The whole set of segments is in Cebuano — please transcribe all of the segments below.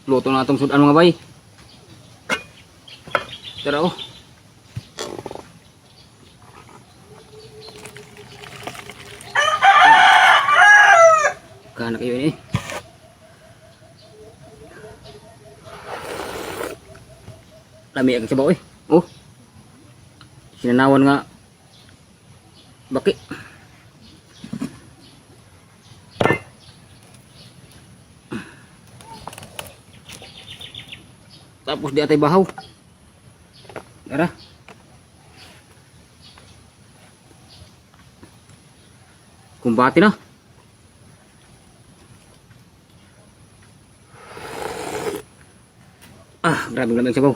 Luto na atong sudan, mga bay. Tara oh. Kana kayo ini. Lami ang sabaw eh. Oh. Sinanawan nga baki. Tapos di atay bahaw. Tara. Kumbati na. Ah, grabe lamig sabaw.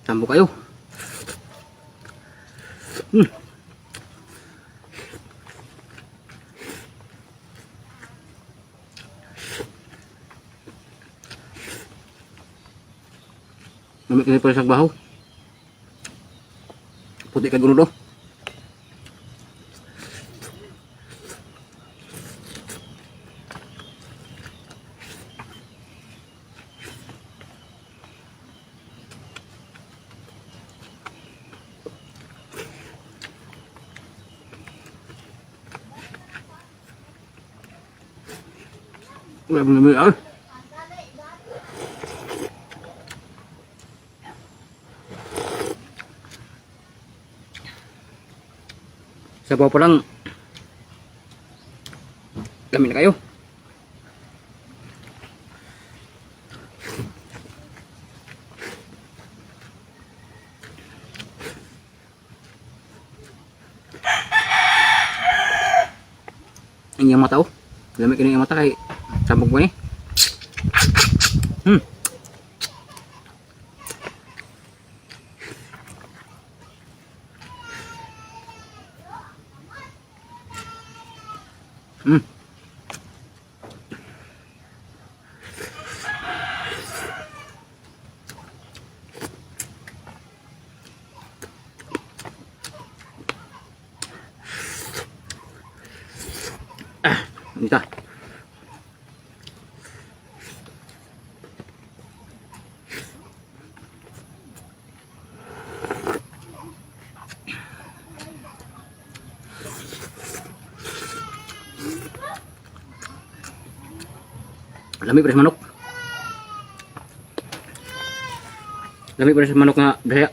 Tambo kayo. Lamig kini para sa bahaw. Puti kay gulo do. Wala mong lamig ah. Sabaw pa lang. Lami na kayo. Ang iyang mata oh. Lami kini iyang mata kay sambog mo ni. Ah, ito. Lami pa sa manok. Lami pa sa manok nga daya.